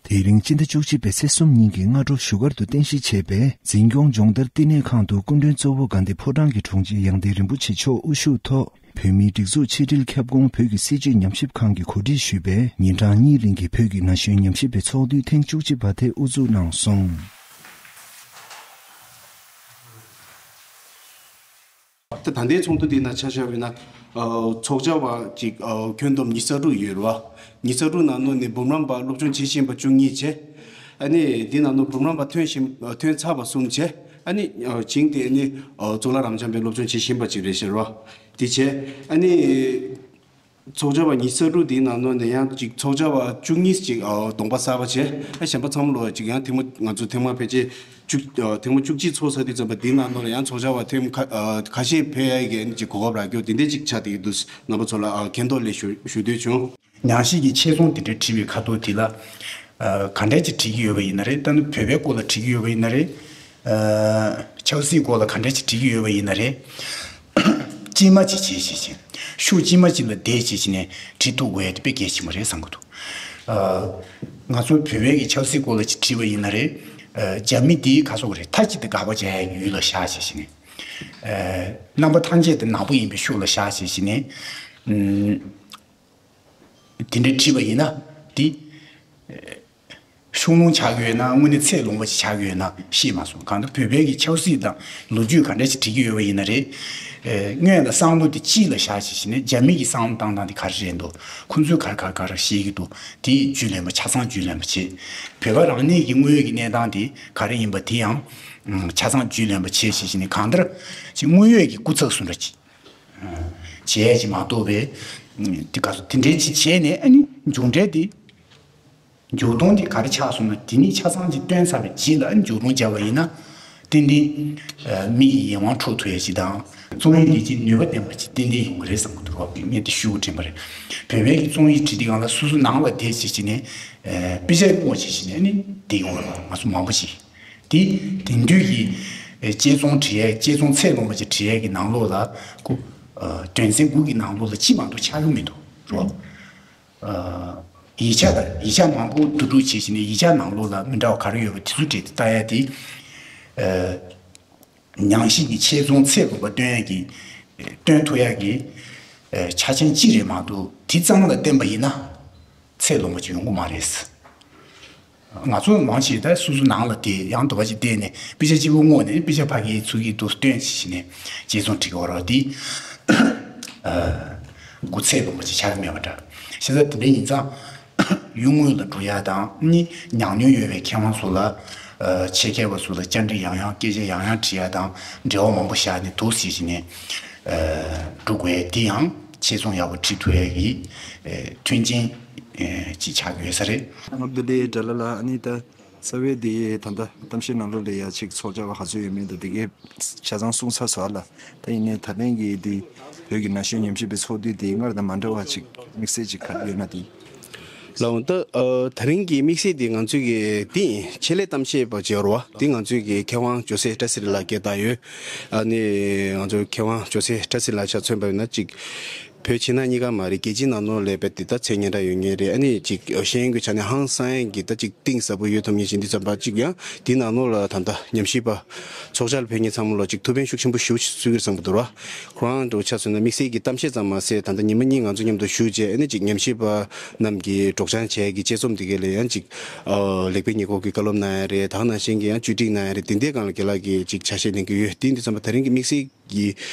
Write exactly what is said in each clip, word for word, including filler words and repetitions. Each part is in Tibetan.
དེ་རིང་སྤྱི་ཟླ་བཅུ་གཅིག་པའི་ཚེས་གསུམ་ཉིན་གྱི་སྔ་དྲོ་བཞུགས་སྒར་དུ་རྟེན་གཞི་བྱས་པའི་འཛིན་སྐྱོང་སྦྱོང་བརྡར་བསྟི་གནས་ཁང་དུ་སྐུ་མགྲོན་གཙོ་བོ་དགའ་ལྡན་ཕོ་བྲང་གི་དྲུང་ཆེ་ཡང་སྟེང་རིན་པོ་ཆེ་མཆོག་དབུ་བཞུགས་ཐོག་བོད་མིའི་སྒྲིག་འཛུགས་ཕྱི་དྲིལ་ཁྱབ་ཁོངས་བོད་ཀྱི་སྲིད་བྱུས་ཉམས་ཞིབ་ཁང་གིས་གོ་སྒྲིག་ཞུས་པའི་ཉིན་གྲངས་གཉིས་རིང་གི་བོད་ཀྱི་ན་གཞོན་ཉམས་ཞིབ་པའི་ཚོགས་འདུའི་ཐེངས་བཅུ་གཅིག་པ་དེ་དབུ་འཛུགས་གནང་སོང་། ད་ད་ལྟའི་ཚོགས་འདུ་འདི་ནང་ཆ་བཞག་པ་ཡིན་ན། ཨ། ཚོགས་བཅར་བ་ཅིག་ཨ། ཁྱོན་བསྡོམས་ཉི་ཤུ་རྩ་དྲུག་ཡོད་རེད་བ། ཉི་ཤུ་རྩ་དྲུག་ནང་ནང་ནས་འབུམ་རམས་པ་སློབ་སྦྱོང་བྱེད་བཞིན་པ་བཅུ་གཉིས་བྱས། ཨ་ནི་འདི་ནང་ནང་འབུམ་རམས་པ་ཐོན་བཞིན་ཐོན་ཚར་བ་གསུམ་བྱས། ཨ་ནི་ཨ། བྱིངས་ཏེ་ཨ་ནི་ཨ། གཙུག་ལག་རབ་འབྱམས་པའི་སློབ་སྦྱོང་བྱེད་བཞིན་པ་ཅིག་རེད་ཟེར་བ། དེ་བྱས། ཨ་ནི། ཚོགས་བཅར་བ་ཉི་ཤུ་རྩ་དྲུག་དེའི་ནང་ནང་ནས་ཡང་ཅིག་ཚོགས་བཅར་བ་བཅུ་གཉིས་ཅིག་ཨ། གདོང་པ་གསར་པ་བྱས། ཨ། གཞན་པ་ཚང་མ་ལོ་ཅིག་ཡང་ཐེངས་མ་ང་ཚོ་ཐེངས་མ་ཕལ་ཆེར་བཅུ་ཨ། ཐེངས་མ་བཅུ་གཅིག་ཚོགས་ས་དུས་ཙམ་པ་དེའི་ནང་ནང་ལ་ཡང་ཚོགས་བཅར་བ་ཐེངས་ཁ་ཨ། ཁ་ཤས་ཕེབས་ཡ་གི་ཅིག་གོ་སྐབས་རག་རྒྱུ་དེ་འདྲ་ཅིག་ཆགས་བསྡད་ཀྱི་འདུག་རྣམ་པ་ཚོ་ལ་ཨ། མཁྱེན་རྟོགས་ལས་ཞུ་ཞུ་འདོད་བྱུང་། ཉམས་ཞིབ་ཀྱི་ཆེད་རྩོམ་དེ་འདྲ་བྲིས་པའི་ཁ་ཐོག་དེ་ལ། ཨ། ག་འདྲ་ཅིག་བྲིས་ཀྱི་ཡོད་པ་ཡིན་ན་རེད། ད་ནི་བོད་པའི་སྐོར་ལ་བྲིས་ཀྱི་ཡོད་པ་ཡིན་ན་རེད། ཨ། ཆབ་སྲིད་སྐོར་ལ་ག་འདྲ་ཅིག་བྲིས་ཀྱི་ཡོད་པ་ཡིན་ན་རེད། དཀྱིལ་མ་ཅིག་བྱས་བྱས་བྱས། ཤོག་དཀྱིལ་མ་ཅིག་ལ་བསྡད་བྱས་བྱས་ནས་བྲིས་ཐུབ་དགོས་ཡ་དེ་དཔེ་གལ་ཆེན་པོ་རེད་བསམ་གྱི་འདུག་ཨ། ང་ཚོ་བོད་པའི་གི་ཆབ་སྲིད་སྐོར་ལ་ཅིག་བྲིས་པ་ཡིན་ན་རེད། ཨ། རྒྱ་མི་དེའི་ག་སོགས་རེད། མཐའ་གཅིག་ཏུ་དགག་པ་བྱ་ཡའི་ཡུལ་ལ་བཞག་བྱས་བྱས་ནས། ཨ། རྣམ་པ་ཐམས་ཅད་དུ་ནག་པོ་ཡིན་པའི་ཤུགས་ལ་བཞག་བྱས་བྱས་ནས། ཨུམ། དེ་འདྲ་བྲིས་པ་ཡིན་ན་དེ། ཤུགས་ལོང་ཆགས་ཀྱི་ཡོད་ན། དངོས་གནས་ཚད་ལོངས་པ་ཅིག་ཆགས་ཀྱི་ཡོད་ན་ཤེས་མ་སོང་། གང་ལྟར་བོད་པའི་གི་ཆབ་སྲིད་དང་ལོ་རྒྱུས་ག་འདྲ་ཞིག་བྲིས་ཀྱི་ཡོད་པ་ཡིན་ན་རེད། ཨེ། སྔོན་ལ་བསམ་བློ་དེ་སྤྱི་ལ་བཞག་བྱས་བྱས་ནས། རྒྱ་མི་གི་བསམ་བློ་བཏང་སྟངས་དེ་ག་རེ་རེད་འདུག་ཁོང་ཚོས་ག་རེ་ག་རེ་ག་རེ་བཤད་ཀྱི་འདུག་དེ་རྒྱུས་ལོན་པ་ཆ་ཚང་རྒྱུས་ལོན་པ་བྱེད། བོད་པ་རང་ཉིད་ཀྱི་དངོས་ཡོད་ཀྱི་གནས་སྟངས་དེ་ག་རེ་ཡིན་པ་དེ་ཡང་ཆ་ཚང་རྒྱུས་ལོན་པ་བྱེད་བྱས་བྱས་ནས། གང་ལྟར་ཅིག་དངོས་ཡོད་ཀྱི་སྐུ་ཚབ་སུ་འདྲ་ཅིག་བྱས་ཅིག་མ་གཏོགས་པའི། དེ་ག་སོ་དེ་འདྲའི་ཅིག་བྱས་ནས། ཨ་ནི་མཇུག་འབྲས་དེ། མཇུག་སྟོན་དེ་ག་རེ་ཆགས་སོང་ན། དེ་ནི་ཆ་ཚང་ཅིག་བཏོན་ཚར་བའི་རྗེས་ལ་མཇུག་སྟོན་བྱས་པ་ཡིན་ན། ཏན་ཏན་མི་ཡི་ཡིད་དབང་འཕྲོག་ཐུབ་ཡ་ཅིག་དང་། རྩོམ་ཡིག་འདི་ཅིག་ནུས་པ་ལྡན་པ་ཅིག་ཏན་ཏན་ཡོང་གི་རེད་བསམ་གྱི་འདུག་རོགས། ངས་འདི་ཞུ་དགོས་དྲན་པ་རེད། བོད་པའི་གི་རྩོམ་ཡིག་བྲིས་དུས་སྒང་ལ་སོ་སོ་ནང་ལ་བསྡད་བྱས་བྱས་ནས། ཨ། དཔེ་ཆ་སྔོག་བྱས་བྱས་ནས་ནི་བསྡད་ཡོང་བ་ལ་ང་ཚོ་མང་པོ་ཞིག་དེ་དེང་དུས་ཀྱི་དཔྱད་རྩོམ་བྲིས་ཡས། དཔྱད་རྩོམ་ཚད་ལོངས་པ་ཅིག་བྲིས་ཡས་ཀྱི་ནང་ལོགས་ལ་ཁོ། ཨ། དོན་ཚན་དགུ་གི་ནང་ལོགས་ལ་གཅིག་མ་གཏོགས་ཆགས་ཀྱི་མི་འདུག་རོ། ཨ། ཡིག་ཆ་དང་ཡིག་ཆ་མང་པོ་བསྡུ་སྒྲུག་བྱས་བྱས་ནས། ཡིག་ཆ་ནང་ལོགས་ལ་མི་འདྲ་བ་ག་རེ་ཡོད་པ་དེ་ཚོ་བྲིས་ཏེ་ལྟ་ཡ་དེ། ཨ། ཉམས་ཞིབ་ཀྱི་དཔྱད་རྩོམ་ཚད་ལོངས་པ་སྟོན་ཡ་གི། སྟོན་ཐུབ་ཡ་གི། ཨ། ཆ་རྐྱེན་གཅིག་རེད་མ་གཏོགས། དེ་ཙམ་ལ་བརྟེན་པ་ཡིན་ན་ཚད་ལོངས་པ་ཅིག་ཡོང་གི་མ་རེད། ང་ཚོ་མང་ཆེ་ད་སོ་སོ་ནང་ལ་བསྡད། ཡང་དུ་བ་ཅིག་བསྡད་ནས་དཔེ་ཆ་གཅིག་པུ་སྔོག་ནས། དཔེ་ཆ་ཕ་གིའི་ཚུར་གྱི་འདུག་སྟོན་བྱས་ནས་དཔྱད་རྩོམ་བྲིས་ཀྱི་ཡོད་རེད་དེ། ཨ། སྐུ་ཚད་ལོངས་པ་ཅིག་ཆགས་ཀྱི་མེད་པ་འདྲ། བྱས་ཙང་དེ་འདྲ་ཡིན་ཙང་། ཡུལ་དངོས་ལ་འགྲོ་ཡ་དང་། ནི་ཉམས་མྱོང་ཡོད་པའི་མཁས་དབང་ཚོ་ལ། ཨ། ཆེད་མཁས་པ་ཚོ་ལ་བཅར་འདྲི་ཡང་ཡང་། སྐད་ཆ་ཡང་ཡང་དྲི་ཡ་དང་། འབྲེལ་བ་མང་པོ་བཞག་ནས་འདུག་སེ་བྱས་ནས། ཨ། འགྲོ་དགོས་ཡ་དེ་ཡང་དཔྱད་རྩོམ་ཡག་པོ་བྲིས་ཐུབ་ཡ་གི། ཨ། མཐུན་རྐྱེན། ཨ། ཅིག་ཆགས་ཀྱི་ཡོད་ས་རེད། ཨ། བདེ་ལེགས་དགྲ་ལྷ་ལགས། ཨ་ནི་ད་རྩ་བའི་དེ་ད་ལྟ་གཏམ་བཤད་ནང་ལོགས་ལ་ཡ་ཅིག་ཚོགས་བཅར་བ་ག་ཚོད་ཡོད་མེད་དང་། དེ་གའི་ཆ་ཚང་གསུངས་ཚར་སོང་ཨ་ལ། ད་ཡིན་ནའི་ད་ཐེངས་ཀྱི་དེ་བོད་ཀྱི་ན་གཞོན་ཉམས་ཞིབ་པའི་ཚོགས་འདུ་དེ་སྔར་དང་མ་འདྲ་བ་ཅིག་དམིགས་བསལ་ཅིག་ག་རེ་ཡོད་ན་དེ། ལགས་འོང་། ད། ཨ། ད་རིང་གི་དམིགས་བསལ་དེ་ང་ཚོའི་གི་དེ་ཆེད་ལས་གཏམ་བཤད་པ་ཅིག་ཡོད་རེད་བ། དེ་ང་ཚོའི་གི་མཁས་དབང་ཇོ་སེ་བཀྲ་ཤིས་ལགས་སྐད་བཏང་ཡོད། ཨ་ནི་ང་ཚོའི་མཁས་དབང་ཇོ་སེ་བཀྲ་ཤིས་ལགས་ཆ་མཚོན་པ་ཡིན་ན་ཅིག་བོད་ཕྱི་ནང་གཉིས་ཀ་མ་རེད། རྒྱལ་སྤྱིའི་ནང་ལོགས་ལ་ཡོད་པའི་དེ་ད་མཚན་སྙན་གྲགས་ཡོད་མཁན་རེད། ཨ་ནི་ཅིག་ཤེས་ཡོན་གྱི་ཆ་ནས་ཧང་སང་ཡ་གི་ད་ཅིག་གཏིང་ཟབ་པོ་ཡོད་ཐུབ་མཁན་ཞིག་འདི་ཙམ་པ་ཅིག་ཡང་དེའི་ནང་ལོགས་ལ་ད་ལྟ་ཉམས་ཞིབ་པ་ཚོགས་བཅར་ཕེབས་མཁན་ཚང་མ་ལ་ཅིག་ཐུགས་ཕན་ཤུགས་ཆེན་པོ་ཞེ་པོ་ཞིག་གསོས་ཀྱི་རེད་བསམ་གྱི་འདུག་ར། ཁོ་རང་འདྲ་བོ་ཆ་མཚོན་ན་དམིགས་བསལ་གྱི་གཏམ་བཤད་ཙམ་མ་ཟད། ད་ལྟ་ཉི་མ་གཉིས་ང་ཚོ་མཉམ་དུ་བཞུགས་རྗེས། ཨ་ནི་ཅིག་ཉམས་ཞིབ་པ་རྣམས་ཀྱིས་སྒྲོག་སྦྱང་བྱས་ཀྱི་དཔྱད་རྩོམ་དེ་ག་ལ་ཡང་ཅིག་ཨ། ལེགས་སྤེལ་ཉེས་འགོག་གི་བཀའ་སློབ་གནང་ཡ་རེད། ད་ག་ནང་བཞིན་གྱི་ཡང་བཅོས་སྒྲིག་གནང་ཡ་རེད། དེ་འདྲའི་སྒང་ལ་རྒན་ལགས་ཀྱིས་ཅིག་ཆ་ཤས་ལེན་གྱི་ཡོད། དེ་འདི་ཙམ་པ་ད་རིང་གི་དམིགས་བསལ་གྱི་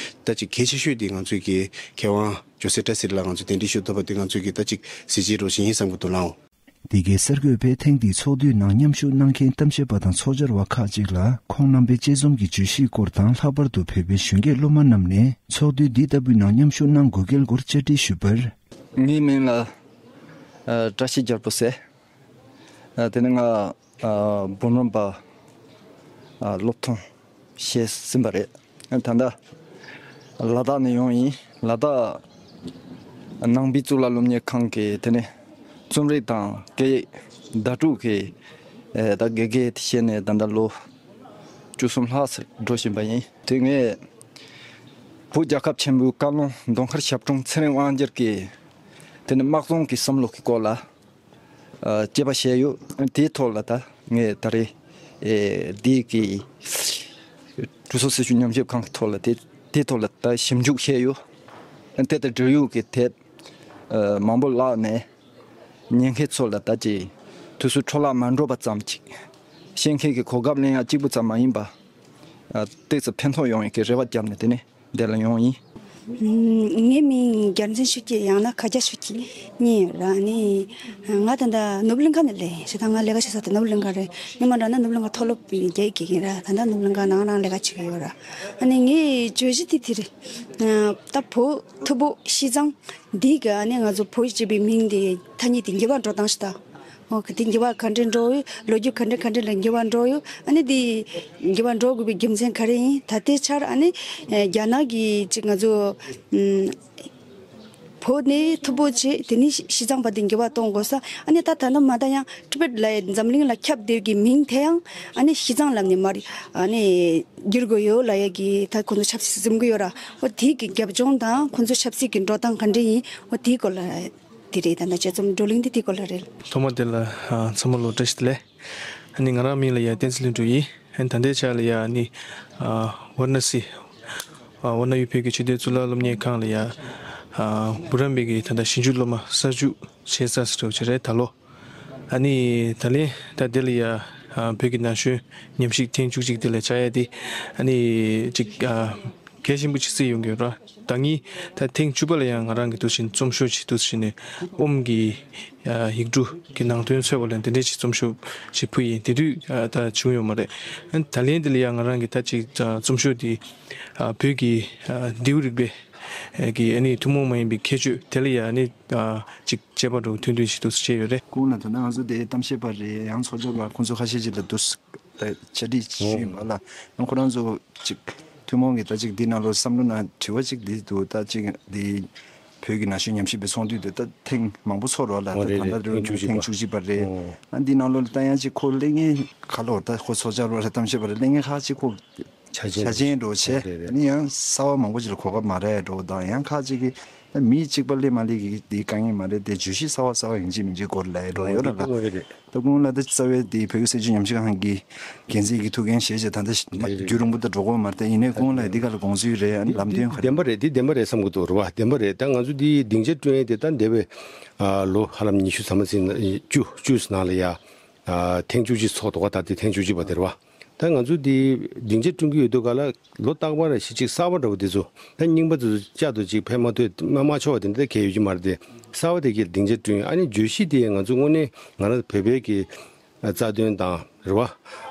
ད་ཅིག་གལ་ཆེ་ཤོས་དེ་ང་ཚོའི་གི་མཁས་དབང་ཇོ་སེ་བཀྲ་ཤིས་ལགས་ང་ཚོས་གདན་འདྲེན་ཞུ་ཐུབ་པ་དེ་ང་ཚོའི་གི་ད་ཅིག་གཟི་བརྗིད་རོ་ཞིག་ཡིན་བསམ་གྱི་འདུག་ལགས། འདི་གའི་གསར་འགོད་པས་ཐེངས་འདིའི་ཚོགས་འདུའི་ནང་མཉམ་ཞུགས་གནང་མཁན་གཏམ་བཤད་པ་དང་ཚོགས་བཅར་བ་ཁག་ཅིག་ལ་ཁོང་རྣམ་པའི་དཔྱད་རྩོམ་གྱི་བརྗོད་གཞིའི་སྐོར་དང་། ལྷག་པར་དུ་བོད་པའི་གཞོན་སྐྱེས་སློབ་མ་རྣམས་ནས་ཚོགས་འདུ་འདི་ལྟ་བུའི་ནང་མཉམ་ཞུགས་གནང་དགོས་གལ་སྐོར་བཅར་འདྲི་ཞུས་པར། ངའི་མིང་ལ་ཨ་བཀྲ་ཤིས་རྒྱལ་པོ་ཟེར། ཨ་དེ་ནས་ང་ཨ་འབུམ་རམས་པ་ཨ་སློབ་ཐོན་བྱས་ཟིན་པ་རེད། ད་ལྟ་ལ་དྭགས་ནས་ཡོང་ཡིན། ལ་དྭགས་ནང་པའི་གཙུག་ལག་སློབ་གཉེར་ཁང་གི་དེ་ནས་རྩོམ་རིག་དང་སྐད་ཡིག་བརྡ་སྤྲོད་ཀྱི་ཨེ་ད་དགེ་རྒན་བྱས་ནས་ད་ལྟ་ལོ་བཅུ་གསུམ་ལྷག་ཙམ་འགྲོ་བཞིན་པ་ཡིན། དེ་ངས་བོད་རྒྱལ་ཁབ་ཆེན་པོའི་བཀའ་བློན་ཟློས་གར་ཞབས་དྲུང་ཚེ་རིང་དབང་རྒྱལ་གྱི་དེ་ནས་དམག་རྫོང་གི་བསམ་བློ་གི་སྐོར་ལ། ཨ་དཔྱད་པ་བྱས་ཡོད། དེའི་ཐོག་ལ་ད་ངས་ད་རེས་ཨེ་འདི་གི་གྲོས་ཚོགས་སྲིད་བྱུས་ཉམས་ཞིབ་ཁང་གི་ཐོག་ལ་དེ་དེའི་ཐོག་ལ་ད་ཞིབ་འཇུག་བྱས་ཡོད། དེ་དང་འབྲེལ་ཡོད་ཀྱི་དེབ་ཨ་མང་པོ་བཀླགས་ནས་ཉན་མཁན་ཚོ་ལ་ད་ཅིག་དུས་ཚོད་འཕྲོ་བརླག་མ་འགྲོ་བ་ཙམ་ཅིག་ཤེས་མཁན་གྱི་གོ་སྐབས་ལེན་ཡག་གཅིག་པུ་ཙམ་མ་ཡིན་པ་ཨ་ཏོག་ཙམ་ཕན་ཐོགས་ཡོང་ཡག་གི་རེ་བ་བརྒྱབ་ནས་དེ་ནས་འདི་ལ་ཡོང་ཡིན། ངའི་མིང་རྒྱལ་མཚན་ཆོས་སྐྱིད། ཡང་ན་ཁ་རྒྱ་ཆོས་སྐྱིད་གཉིས་ཡོད་ར། ནི་ང་ད་ལྟ་ནོར་བུ་གླིང་ཁ་ནས་སླེབས་ཡིན། བྱས་ཙང་ང་ལས་ཀ་བྱེད་ས་དེ་ནོར་བུ་གླིང་ཁ་རེད། སྔོན་མ་འདྲ་ན་ནོར་བུ་གླིང་ཁ་མཐོ་སློབ་བརྒྱད་ཀྱི་ཡིན་ར། ད་ལྟ་ནོར་བུ་གླིང་ཁ་ནང་ལ་ལས་ཀ་བྱེད་ཀྱི་ཡོད་ར། ཨ་ནི་ངའི་བརྗོད་གཞི་དེ་དེ་རེད། ད་བོད་ཐུ་བོ་ཤིས་ཙང་འདི་ག་ཨ་ནི་ང་ཚོ་བོད་ཅེས་པའི་མིང་དེ་ཐ་སྙད་དེ་འགྱུར་བ་འགྲོ་སྟངས་ཤིག་ད། འོ་ག་དེ་འགྱུར་བ་ག་འདྲས་འགྲོ་ཡོད། ལོ་རྒྱུས་ག་འདྲས་ག་འདྲས་ལ་འགྱུར་བ་འགྲོ་ཡོད། ཨ་ནི་དེ་འགྱུར་བ་འགྲོ་དགོས་པའི་རྒྱུ་མཚན་ག་རེ་ཡིན། ད་ལྟའི་ཆར་ཨ་ནི་རྒྱ་ནག་གི་ཅིག་ང་ཚོ་ཨམ་བོད་ནས་ཐུ་བོ་བྱས། དེ་ནས་ཤི་ཤིས་ཙང་བར་དུ་འགྱུར་བ་གཏོང་དགོས་ས། ཨ་ནི་ད་ད་ནི་མ་ད་ཡང་ཊི་བེཊ་ལ་འཛམ་གླིང་ལ་ཁྱབ་བསྡད་ཀྱི་མིང་དེ་ཡང་ཨ་ནི་ཤིས་ཙང་ལབ་ནས་མར་ཨ་ནི་བསྒྱུར་དགོས་ཡོད་ལབ་ཡ་གི་ད་ཁོང་ཚོ་ཆབ་སྲིད་འཛིན་གྱི་ཡོད་ར། འོ་དེ་གི་རྒྱབ་ལྗོངས་དང་ཁོང་ཚོ་ཆབ་སྲིད་ཀྱི་འགྲོ་སྟངས་ག་འདྲ་ཡིན། འོ་དེའི་སྐོར་ལ། དེ་རེད། ད་ལྟ་དཔྱད་རྩོམ་བགྲོ་གླེང་འདི་དེའི་སྐོར་ལ་རེད། ཐོག་མ་དེ་ལ་ཨ་ཚང་མ་ལ་བཀྲ་ཤིས་བདེ་ལེགས། ཨ་ནི་ང་རང་མིང་ལ་ཡ་བསྟན་འཛིན་ལྷུན་གྲུབ་ཡིན། ཨ་ནི་ད་ལྟའི་ཆ་ལ་ཡ་ཨ་ནི་ཨ་ཝཱ་ར་ཎ་སི་ཨ་ཝཱ་ཎ་ཡུལ་བོད་ཀྱི་ཆོས་ལྡན་གཙུག་ལག་སློབ་གཉེར་ཁང་ལ་ཡ་ཨ་འབུམ་རམས་པའི་གི་ད་ལྟ་ཞིབ་འཇུག་སློབ་མ་གསར་འཇུག་བྱེད་ས་ཟེར་བ་ཅིག་རེད་ད་ལོ། ཨ་ནི་ད་ལན་ད་དེ་ལ་ཡ་ཨ་བོད་ཀྱི་ན་གཞོན་ཉམས་ཞིབ་ཐེངས་བཅུ་གཅིག་དེ་ལ་བཅར་ཡ་དེ་ཨ་ནི་ཅིག་ཨ་གལ་ཆེན་པོ་ཅིག་བརྩིས་ཡོང་གི་ཡོད་ར། ད་ངས་ད་ཐེངས་བཅུ་པ་ལ་ཡང་ང་རང་གི་འདུག་བཞིན་རྩོམ་ཤོག་ཅིག་འདུག་བཞིན་ནས་ཨོམ་གྱི་ཨ་ཡིག་འབྲུ་གི་ནང་དོན་འཚོལ་བ་ལ་འདི་འདྲས་ཅིག་རྩོམ་ཤོག་ཅིག་ཕུལ་ཡིན། དེ་དུས་ཨ་ད་བྱུང་ཡོད་མ་རེད། ཨ་ད་ལན་འདི་ལ་ཡང་ང་རང་གི་ད་ཅིག་ཨ་རྩོམ་ཤོག་འདི་ཨ་བོད་ཀྱི་ཨ་ལྡེའུ་རིག་པའི་ཨ་གི་ཨ་ནི་ཐུན་མོང་མ་ཡིན་པའི་ཁྱད་ཆོས་དེ་ལ་ཡང་ཨ་ནི་ཨ་ཅིག་དཔྱད་པ་འདྲ་བོ་ཐུང་ཐུང་ཞིག་འདུག་བྱས་ཡོད་རེད། ཁོང་ལ་ད་ནང་ང་ཚོ་དེ་གཏམ་བཤད་པ་རེད། ཡང་ཚོགས་བཅར་བ་ཁོང་ཚོ་ཁ་ཤས་ཅིག་ལ་འདུག་ད་བཅར་འདྲི་ཞུས་ཡིན་པ་ལ། ཡང་ཁོ་རང་ཚོ་ཅིག་ཐུན་མོང་གི་ད་ཅིག་འདི་ནང་ལོགས་བསམ་བློ་ནང་དྲི་བ་ཅིག་འདི་འདུག་ད་ཅིག་འདི་བོད་ཀྱི་ན་གཞོན་ཉམས་ཞིབ་པའི་ཚོགས་འདུ་དེ་ད་ཐེངས་མང་པོ་ཚོགས་རོགས་ལ། ཨོ་ད་རེད་ད་ལྟ་རེད། ཐེངས་བཅུ་གཅིག་ཐེངས་པ་བཅུ་གཅིག་པ་རེད། ཨོ་ཨ་འདི་ནང་ལོགས་ལ་ད་ཡང་ཅིག་ཁོ་གླེང་མཁན་ག་ལོར་ད་ཁོ་ཚོགས་བཅར་བ་རེད། གཏམ་བཤད་པ་རེད། གླེང་མཁན་ཁག་ཅིག་ཁོ་ཆ་ཆ་ཆེན་འགྲོ་བྱས། ཨོ་རེད་རེད། ཨ་ནི་ཡང་གསར་བ་མང་པོ་ཅིག་ལ་གོ་སྐབས་མ་རག་འགྲོ་དང་། ཡང་ཁག་ཅིག་གིས་ད་མི་གཅིག་པ་སླེབས་མ་སླེབས་ཀྱི་འདི་དཀའ་ངལ་མ་རེད་དེ། བརྗོད་གཞི་གསར་བ་གསར་བ་ཡིན་གཅིག་མིན་གཅིག་སྐོར་ལ་འགྲོ་ཡོད་ར་ལ། ཨོ་རེད་རེད། ད་ཁོང་ལ་ད་རྩ་བའི་དེ་བོད་ཀྱི་སྲིད་བྱུས་ཉམས་ཞིབ་ཁང་གི་འགན་འཛིན་གྱི་ཐུགས་འགན་བཞེས་བྱས་ད་ལྟ་ཞིག་རྒྱུན་རིང་པོ་ད་འགྲོ་གི་ཡོད་མ་རེད། ད་ཡིན་ནའི་ཁོང་ལ་འདི་ག་ལ་དགོངས་ཚུལ་རེད། ཨ་ནི་ལམ་སྟོན་ག་རེ། བདེན་པ་རེད། འདི་བདེན་པ་རེད་བསམ་གྱི་འདུག་རེད་བ། བདེན་པ་རེད། ད་ང་ཚོ་འདི་སྡིངས་ཆ་བསྐྲུན་ཡས་དེ་ད་འདས་པའི་ཨ་ལོ་ཧ་ལམ་ཉི་ཤུ་ཐམ་པ་ཙམ་བཅུ་བཅུ་ནང་ལ་ཡ་ཨ་ཐེངས་བཅུ་གཅིག་ཚོགས་འདུག་ག་ད་ལྟ་ཐེངས་བཅུ་གཅིག་པ་དེ་རེད་བ། ད་ང་ཚོ་འདི་སྡིངས་ཆ་བསྐྲུན་གྱི་ཡོད་དུས་ག་ལ་ལོ་རྟག་པར་གཞི་གཅིག་གསར་པ་འདྲ་བོ་དེ་ཚོ་ད་རྙིང་པ་དེ་ཚོ་བསྐྱར་དུ་གཅིག་ཕན་མ་ཐོགས་མ་མ་ཆོག་པ་དེ་འདྲ་གལ་ཡོད་ཀྱི་མ་རེད་དེ། གསར་པ་དེ་གའི་སྡིངས་ཆ་བསྐྲུན། ཨ་ནི་བརྗོད་གཞི་དེ་ང་ཚོ་དངོས་གནས་ང་རང་བོད་པའི་གི་རྩ་དོན་དང་རེད་བ།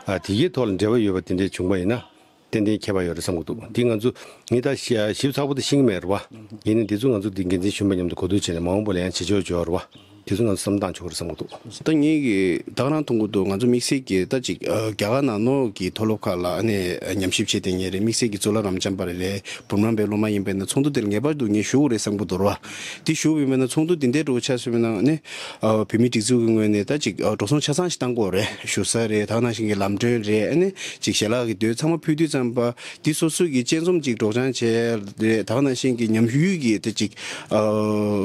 ཨ་དེ་གའི་ཐོག་ལ་འབྲེལ་བ་ཡོད་པ་དེ་འདྲ་བྱུང་པ་ཡིན་ན་ཏན་ཏན་ཁྱད་པར་ཡོད་རེད་བསམ་གྱི་འདུག་དེ་ང་ཚོ་ངས་ད་ཞིབ་ཞིབ་ཚགས་པོ་དེ་ཤེས་ཀྱི་མེད་རེད་བ། ཡིན་ནའི་དེ་ཚོ་ང་ཚོ་དེ་འགན་འཛིན་གཞོན་པ་མཉམ་དུ་གོ་བསྡུར་བྱས་ནས་མ་འོངས་པ་ལ་ཡང་བྱེད་ཕྱོགས་འཇོག་རེད་བ། དེ་ཚོ་ང་ཚོ་བསམ་བློ་བཏང་ཆོག་གི་རེད་བསམ་གྱི་འདུག་ད་ངེད་ཀྱི་ད་ག་རང་མཐོང་གི་འདུག་ང་ཚོ་དམིགས་བསལ་གྱི་ད་ཅིག་ཨ་རྒྱ་གར་ནང་ལོགས་ཀྱི་མཐོ་སློབ་ཁག་ལ་ཨ་ནི་ཉམས་ཞིབ་བྱེད་མཁན་རེད། དམིགས་བསལ་གྱི་གཙུག་ལག་རབ་འབྱམས་པ་རེད། འབུམ་རམས་པའི་སློབ་མ་ཡིན་པས་ན་ཚོགས་འདུ་དེར་ངེས་པར་དུ་ངས་ཞུགས་དགོས་རེད་བསམ་གྱི་འདུག་ར། དེ་ཞུགས་པ་ཡིན་པས་ན་ཚོགས་འདུ་དེ་འདྲའི་འདྲ་བོ་ཆགས་སོང་བས་ན་ཨ་ནི་ཨ་བོད་མིའི་སྒྲིག་འཛུགས་ཀྱི་ངོས་ནས་ད་ཅིག་ཨ་འགྲོ་སོང་ཆ་ཚང་ཞིག་བཏང་དགོས་རེད། བཞུགས་ས་རེད། ད་ག་ནང་བཞིན་གྱི་ལམ་གྲོན་རེད། ཨ་ནི་ཅིག་ཞལ་ལག་གི་དེ་ཚང་མ་ཕུལ་དུས་ཙམ་པ་དེ་སོ་སོ་གི་དཔྱད་རྩོམ་ཅིག་སྒྲོག་སྦྱང་བྱས་རེད། ད་ག་ནང་བཞིན་གྱི་ཉམས་ཡུལ་གྱི་དེ་ཅིག་ཨ་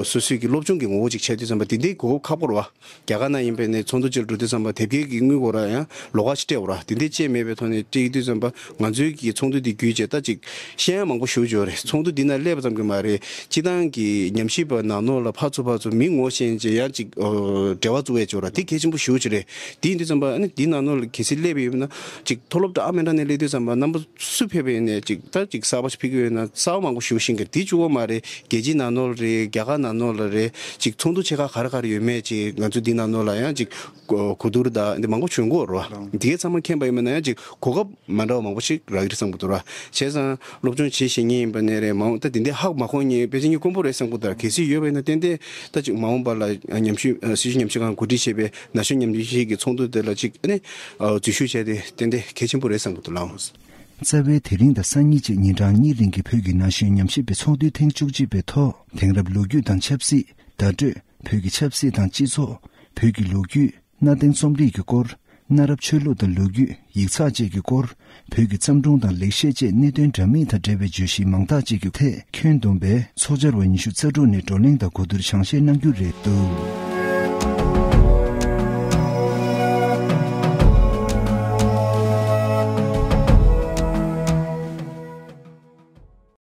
སོ་སོ་གི་སློབ་སྦྱོང་གི་ངོ་བོ་ཅིག་ཆགས་དུས་ཙམ་པ་དེ་འདྲའི་གོ་སྐབས་ཁག་པོ་རེད་བ། རྒྱ་གར་ནང་ཡིན་པས་ནས་ཚོགས་འདུ་ཅིག་འགྲོ་དུས་ཙམ་པ་དེབ་སྐྱེལ་གྱི་དངུལ་སྒོར་ཡང་ལོགས་ཀ་ཅིག་སྤྲད་འོ་ར། དེ་འདྲའི་ཅིག་མེད་པའི་ཐོག་ནས་སྤྲད་དུས་ཙམ་པ་ང་ཚོའི་གི་ཚོགས་འདུ་འདི་བརྒྱུད་བྱས་ད་ཅིག་ཤེས་ཡ་མང་པོ་ཞེ་པོ་ཅིག་ཡོད་རེད། ཚོགས་འདུ་འདི་ནང་སླེབས་པ་ཙམ་གྱིས་མ་རེད། སྤྱི་བཏང་གི་ཉམས་ཞིབ་པ་ནང་ལོགས་ལ་ཕར་ཚུར་ཕར་ཚུར་མི་ངོ་ཤེས་བྱས་ཡང་ཅིག་འབྲེལ་བ་བཙུགས་ཡ་ཅིག་ཡོད་ར། དེ་གལ་ཆེན་པོ་ཞེ་པོ་ཅིག་རེད། དེ་ཡིན་དུས་ཙམ་པ་ཨ་ནི་འདི་ནང་ལོགས་ལ་གལ་སྲིད་སླེབས་ཡོད་ན་ཅིག་མཐོ་སློབ་འདྲ་ཨ་མན་ཊ་ནས་སླེབས་དུས་ཙམ་པ་རྣམ་པ་སུ་ཕེབས་པ་ཡིན་ནའི་ཅིག་ད་ཅིག་གསར་པ་ཞིག་ཕེབས་ཀྱི་ཡོད་ན་གསར་པ་མང་པོ་ཞེ་པོ་ཤེས་ཀྱི་རེད། དེ་གཅིག་པོ་མ་རེད། རྒྱལ་སྤྱིའི་ནང་ལོགས་ལ་རེད། རྒྱ་གར་ནང་ལོགས་ལ་རེད། ཅིག་ཚོགས་འདུ་ཆེ་ཁག་ག་རེ་ག་རེ་ཡོད་མེད་ཅིག་ང་ཚོ་འདི་ནང་ལོགས་ལ་ཡང་ཅིག་གོ་གོ་བསྡུར་དང་འདི་མང་པོ་བྱུང་གི་ཡོད་རེད་བ། འདི་གའི་ཚང་མ་མཁྱེན་པ་ཡིན་པ་ན་ཡང་ཅིག་གོ་སྐབས་མ་འདྲ་བ་མང་པོ་ཞིག་རག་གི་རེད་བསམ་གྱི་འདུག་ར། བྱས་ཙང་སློབ་སྦྱོང་བྱེད་ཤེས་མཁན་ཡིན་པ་ནས་རེད། མ་འོངས་ད་འདི་འདྲའི་ཧ་གོ་མ་གོ་མཁན་ཕལ་ཆེར་ངས་དཀོན་པོ་རེད་བསམ་གྱི་འདུག་ར། གལ་སྲིད་ཡོད་པ་ཡིན་ན་ཏན་ཏན་ད་ཅིག་མ་འོངས་པ་ལ་ཉམས་ཞིབ་སྲིད་བྱུས་ཉམས་ཞིབ་ཁང་གོ་སྒྲིག་བྱས་པའི་ན་གཞོན་ཉམས་ཞིབ་ཀྱི་ཚོགས་འདུ་དེ་ལ་ཅིག་ཨ་ནི་འཛུལ་ཞུགས་བྱས་ཏེ་ཏན་ཏན་གལ་ཆེན་པོ་རེད་བསམ་གྱི་འདུག་ལགས། རྩ་བའི་དེ་རིང་དང་སང་ཉིན་བཅས་ཉིན་གྲངས་གཉིས་རིང་གི་བོད་ཀྱི་ན་གཞོན་ཉམས་ཞིབ་པའི་ཚོགས་འདུའི་ཐེངས་བཅུ་གཅིག་པའི་ཐོག་དེང་རབས་ལོ་རྒྱུས་དང་ཆབ་སྲིད། བརྡ་སྤྲོད། བོད་ཀྱི་ཆབ་སྲིད་དང་སྤྱི་ཚོགས། བོད་ཀྱི་ལོ་རྒྱུས། གནའ་དེང་རྩོམ་རིག་གི་སྐོར། གནའ་རབས་ཆོས་ལུགས་དང་ལོ་རྒྱུས། ཡིག་ཚགས་བཅས་ཀྱི་སྐོར། བོད་ཀྱི་བརྩམས་སྒྲུང་དང་ལེགས་བཤད་བཅས་གནད་དོན་འདྲ་མིན་དང་འབྲེལ་བའི་བརྗོད་གཞི་མང་དག་ཅིག་གི་ཐད་ཁྱོན་བསྡོམས་པས་ཚོགས་བཅར་བ་ཉི་ཤུ་རྩ་དྲུག་ནས་བགྲོ་གླེང་དང་གོ་བསྡུར་སྦྱང་བཤད་གནང་རྒྱུ་རེད་འདུག།